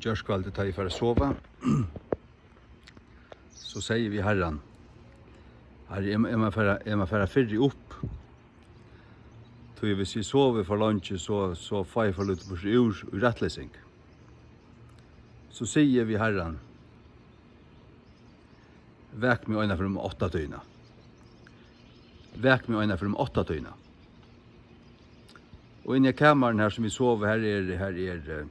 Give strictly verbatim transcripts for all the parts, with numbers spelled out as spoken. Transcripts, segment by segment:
Gjárkvøldið, tá eg fór at sova, so segði eg við Harran: Harri, eg má, eg má fara, eg má fara fyrri upp, tí hvis eg sovi for leingi, so, so fái eg for lítið burtur úr í rættleysing. So sigi eg við Harran: Vak meg eina ferð um áttatíðina. Vak meg eina ferð um áttatíðina. Og inni í kamarinum her, sum vit sova, her er, her er, eh,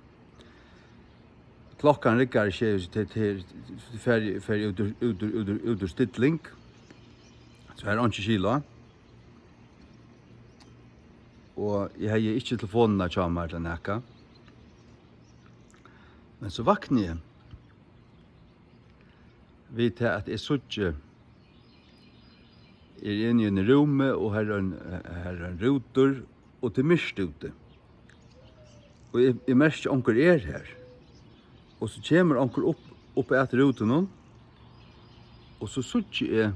klokkan riggar ikki, til, til, fer, fer út úr, út úr, út úr, út úr stilling. So her er einki skil á. Og eg hevði ikki telefonina hjá mær til nakað. Men so vakni eg við tað, at eg síggi, eg eri inni í einum rúmi, og her er ein, her er ein rútur, og tað er myrkt úti. Og eg, eg merki, onkur er her. Og so kemur onkur upp, upp at rútunum, og so síggi eg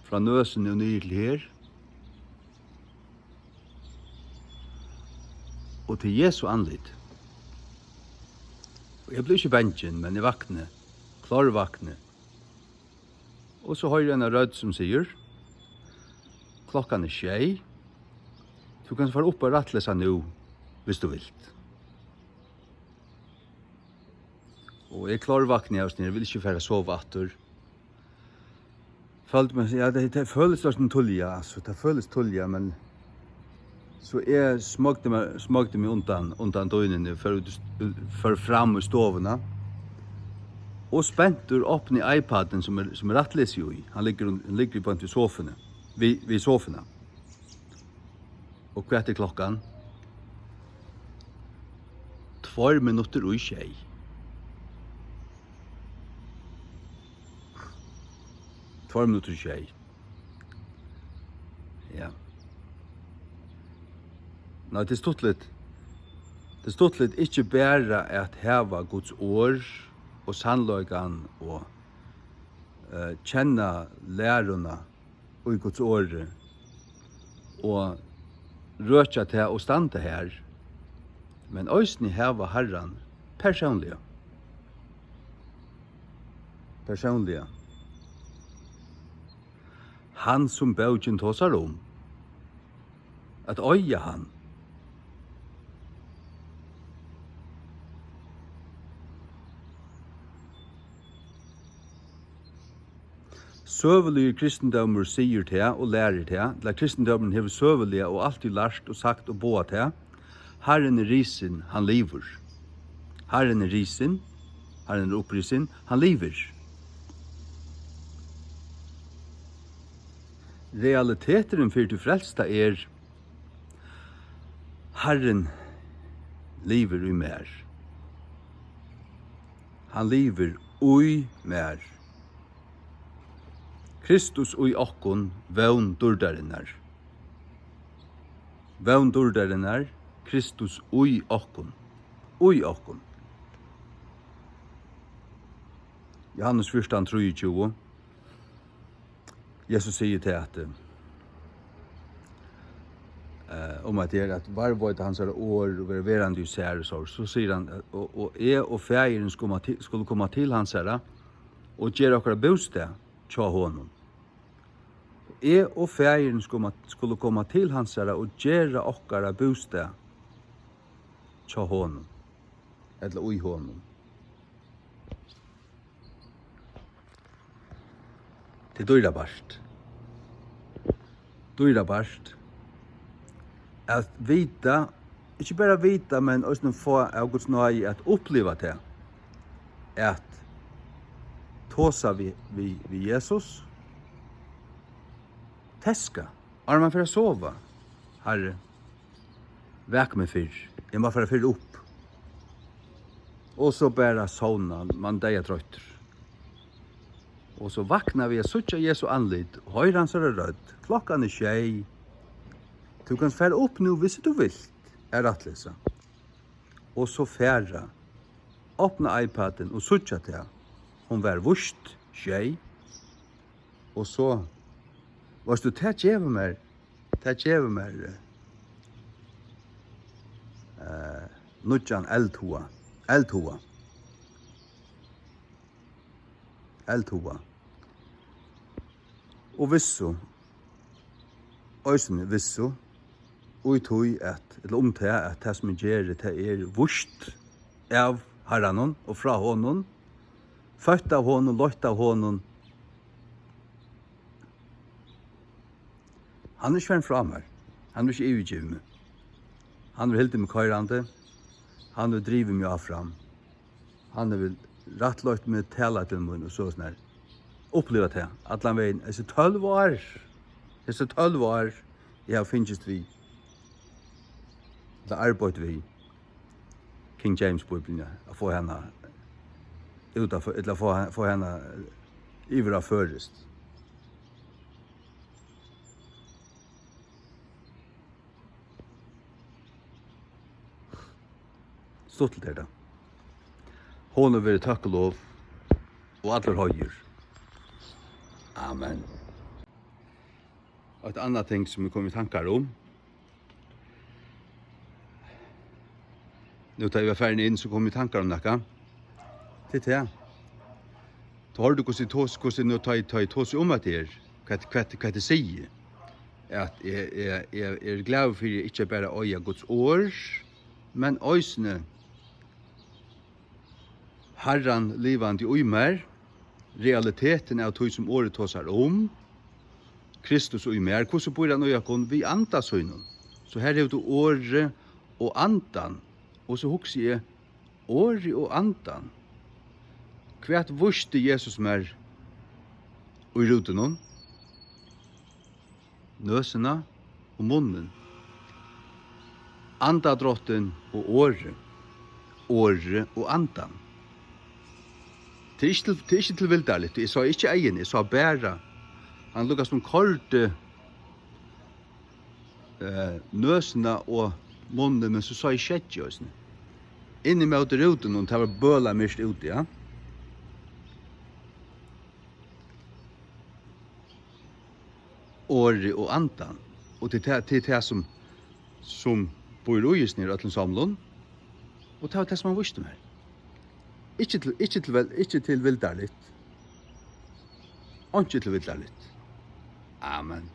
frá nøsini og niður til her, og tað er Jesu andlit. Og eg blívi ikki bangin, men eg vakni, klárvakni. Og so hoyri eg eina rødd, sum sigur: Klokkan er sjey. Tú kanst fara upp at rættlesa nú, hvis tú vilt. Og eg klárvakni av, eg vil ikki fara at sova aftur. Føldi meg, ja, tað, tað følist sum tíðliga, altso, tað følist tíðliga, men so eg smoygdi meg, smoygdi meg undan, undan dýnuni, fór út í st-, fór fram í stovuna. Og spentur opni eg iPadin, sum er, sum er rættlesi í. Hann liggur, hann liggur beint við sofuni, við, við sofuna. Og hvat er klokkan? Tveir minuttir í sjey. Tveir minuttir í sjey. Ja. Nei, tað er stuttligt. Tað er stuttligt ikki bara at hava Guds orð og sannleikan og, eh, kenna læruna í Guds orði og røkja tað og standa har, men eisini hava Harran persónliga. Persónliga. Hann, sum bókin tosar um. At eiga hann. Søguligur kristindómur sigur tað og lærir tað, til at kristindómurin hevur søguliga og altíð lært og sagt og boðað tað: Harrin er risin, hann livir. Harrin er risin, Harrin er upprisin, hann livir. Realiteturin fyri tí frelsta er: Harrin livir í mær. Hann livir í mær. Kristus í okkum, vón dýrdarinnar. Vón dýrdarinnar, Kristus í okkum. Í okkum. Johannes fjúrtan, trýogtjúgu. Jesus sigur til at, eh, um at tað er at varðveita hansara orð og vera verandi í sær og so, so sigur hann, eh, og, og eg og Faðirin skulu koma til, skulu koma til hansara og gera okkara bústað hjá honum. Eg og Faðirin skulu, skulu koma til hansara og gera okkara bústað hjá honum, ella í honum. Tað er dýrabært. Dýrabært at vita, ikki bara vita, men eisini fáa av Guds náði at uppliva tað, at tosa við, við, við Jesus, teska, áðrenn man fer at sova: Harri, vak meg fyrr, eg má fara fyrr upp. Og so bara sovna, man deyðatroyttur. Og so vakna við at síggja Jesu andlit, hoyra hansara rødd: Klokkan er sjey. Tú kanst fara upp nú, hvis tú vilt, at rættlesa. Og so fara, opna iPadin og síggja tað. Hon var víst sjey. Og so, veitst tú, tað gevur mær, tað gevur mær, eh, nýggjan eldhuga. Eldhuga. Eldhuga. Og vissu, eisini vissu, í tí at, ella um tað, at tað, sum eg geri, tað er víst av Harranum og frá honum, føtt av honum, leitt av honum. Hann er ikki farin frá mær. Hann hevur ikki yvirgivið meg. Hann hevur hildið meg koyrandi. Hann hevur drivið meg áfram. Hann hevur rættleitt meg, talað til mín og so, sovorðið. Upplivað tað allan vegin, hesi tólv ár, hesi tólv ár, eg havi fingist við, ella arbeitt við King James Bíbliuni, at fáa hana út av, ella fáa, fáa hana yvir á føroyskt. Stuttligt er tað. Honum verði tøkk og lov og allur heiður. Amen. Og eitt annað ting, sum eg kom í tankar um, nú tá eg var farin inn, so kom eg í tankar um nakað. Tað er tað. Tú hoyrdi, hvussu eg tos-, hvussu eg nú tá eg, tá eg tosi um hetta her, hvat, hvat, hvat eg sigi, at eg, eg, eg eri glaður fyri ikki bara at eiga Guds orð, men eisini Harran livandi í mær, realitetin av tí, sum orðið tosar um, Kristus í mær, hvussu býr hann í okkum? Við anda sínum. So her hevur tú orðið og andan, og so hugsi eg, orðið og andan. Hvat vísti Jesus mær í rútinum? Nøsina og munnin. Andadráttin og orðið. Orðið og andan. Tað er ikki til, tað er ikki tilvildarligt. Eg sá ikki eyguni, eg sá bara, hann líkasum koyrdi, eh, nøsina og munnin, men so sá eg skeggið eisini. Inn ímóti rútinum, tað var bølamyrkt úti, ja. Orðið og andan. Og til tað, til tað sum, sum býr í hesum her øllum somlum. Og tað var tað, sum hann vísti mær. Ikki til, ikki til vel-, ikki tilvildarligt. Einki tilvildarligt. Amen.